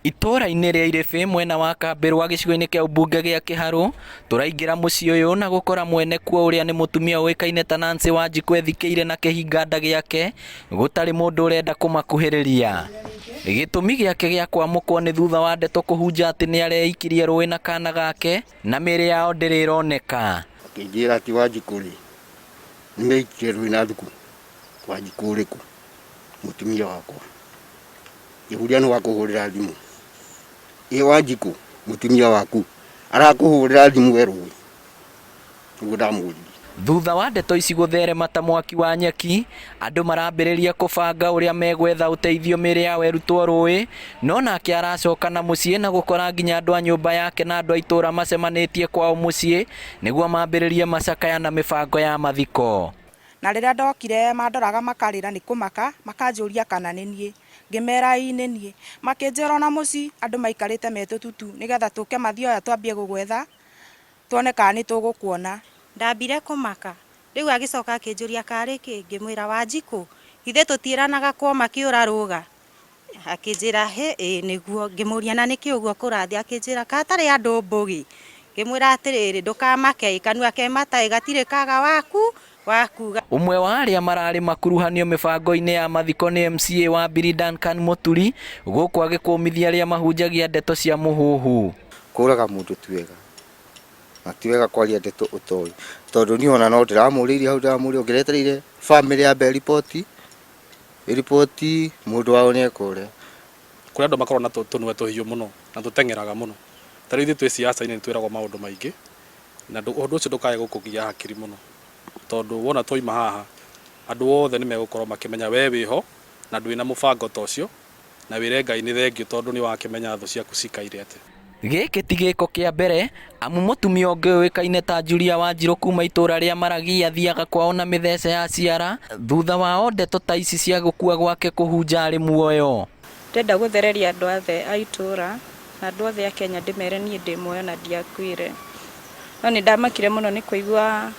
Itũũra-inĩ rĩa Irĩbĩ mwena wa Kambĩrwa gĩcigo-inĩ kĩa ũmbunge gĩa Kĩharũ, tũraingĩra mũciĩ ũyũ na gũkora mwene kuo ũrĩa nĩ mũtumia ũĩkaine ta Nancy Wanjikũ ethikĩire na kĩhinga nda gĩake gũtarĩ mũndũ ũrenda kũmakuhĩrĩria. Gĩtũmi gĩake gĩa kwamũkwo nĩ thutha wa ndeto kũhunja atĩ nĩ areikirie rũĩ na kana gake na mĩĩrĩ yao ndĩrĩ ĩroneka. Akĩnjĩra atĩ Wanjikũ rĩ, nĩ meikirie rũĩ na thuku. Wanjikũ ũrĩkũ? Mũtumia wakwa. Ngĩhuria nĩ wakũhũrĩra thimũ. Ĩ Wanjikũ, mũtumia waku arakũhũrĩra thimũ e rũĩ? Nĩguo ndamũririe. Thutha wa ndeto ici gũtherema ta mwaki wa nyeki, andũ marambĩrĩria kũbanga ũrĩa megwetha ũteithio mĩĩrĩ yao ĩrutwo rũĩ, no nake aracoka na mũciĩ na gũkora nginya andũ a nyũmba yake na andũ a itũra macemanĩtie kwao mũciĩ nĩguo mambĩrĩrie macakaya na mĩbango ya mathiko. Na rĩrĩa ndokire mandoraga makarĩra nĩ kũmaka, makanjũria kana nĩ niĩ. Ngĩmera ĩĩ nĩ niĩ. Makĩnjĩra ona mũciĩ andũ maikarĩte me tũtutu nĩgetha tũke mathioya twambie gũgwetha tuone kana nĩ tũgũkuona. Ndambire kũmaka. Rĩu agĩcoka akĩnjũria karĩ kĩ? Ngĩmwĩra Wanjikũ, githĩ tũtiĩranaga kwoma kĩũra rũga? Akĩnjĩra, hĩ ĩĩ nĩguo. Ngĩmũria na nĩkĩ ũguo kũrathiĩ? Akĩnjĩra ka hatarĩ andũ mbũgĩ. Ngĩmwĩra atĩrĩrĩ, ndũkamake ĩ, kanua ke mata ĩ, gatirĩ kaga waku wa kuga. Ũmwe wa arĩa mararĩ makuruhanio mĩbango-inĩ ya mathiko nĩ MCA wa Mbiri Duncan Mũturi, gũkũ agĩkũmithia arĩa mahunjagia ndeto cia mũhuhu. Kũraga mũndũ ti wega, na ti wega kwaria ndeto ũtoĩ, tondũ niĩ ona no ndĩramũrĩirie hau ndĩramũria ũngĩretereire bamĩrĩ yambe ĩriboti Riboti mũndũ wao nĩ ekũrĩa. Kũrĩ andũ makoragwo na tũnua tũhiũ mũno na tũteng'eraga mũno. Ta rĩu ithuĩ twĩ siasa-inĩ nĩ twĩragwo maũndũ maingĩ na ũndũ ũcio ndũkae gũkũgia hakiri mũno tondũ wona twauma haha andũ othe nĩ megũkorwo makĩmenya we wĩho na ndwĩ na mũbango ta ũcio na wĩre Ngai nĩ thengiũ tondũ nĩ wakĩmenya thũ ciaku cikaire atĩa. Gĩkĩ ti gĩko kĩa mbere, amu mũtumia ũngĩ ũĩkaine ta Julia Wanjirũ kuma itũra rĩa Maragii athiaga kwao na mĩthece ya ciara thutha wa o ndeto ta ici cia gũkua gwake kũhunja arĩ muoyo. Ndĩrenda gũthereria andũ athe a itũra na andũ othe a Kenya ndĩmere niĩ ndĩ muoyo na ndiakuire. No nĩ ndamakire mũno nĩ kũigua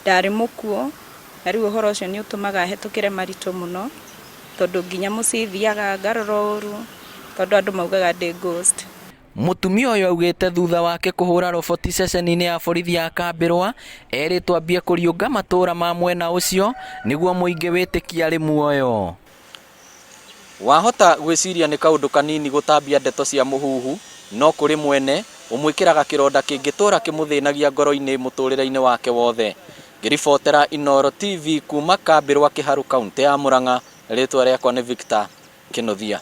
ndarĩ mũkuũ na rĩu ũhoro ũcio nĩ ũtũmaga hetũkĩre maritũ mũno tondũ nginya mũciĩ thiaga ngarorwo ũru tondũ andũ maugaga ndĩ ghost. Mũtumia ũyũ augĩte thutha wake kũhũra roboti ceceni-inĩ ya borithi ya Kambĩrwa, erĩtwo ambie kũriũnga matũra ma mwena ũcio nĩguo mũingĩ wĩtĩkie arĩ muoyo. Wahota gwĩciria nĩ kaũndũ kanini gũtambia ndeto cia mũhuhu, no kũrĩ mwene, ũmwĩkĩraga kĩronda kĩngĩtũra kĩmũthĩnagia ngoro-inĩ mũtũrĩre-inĩ wake wothe. Ngĩribotera Inooro TV kuma Kambĩrwa Kĩharũ kauntĩ ya Murang'a, rĩtwa rĩakwa nĩ Victor Kĩnuthia.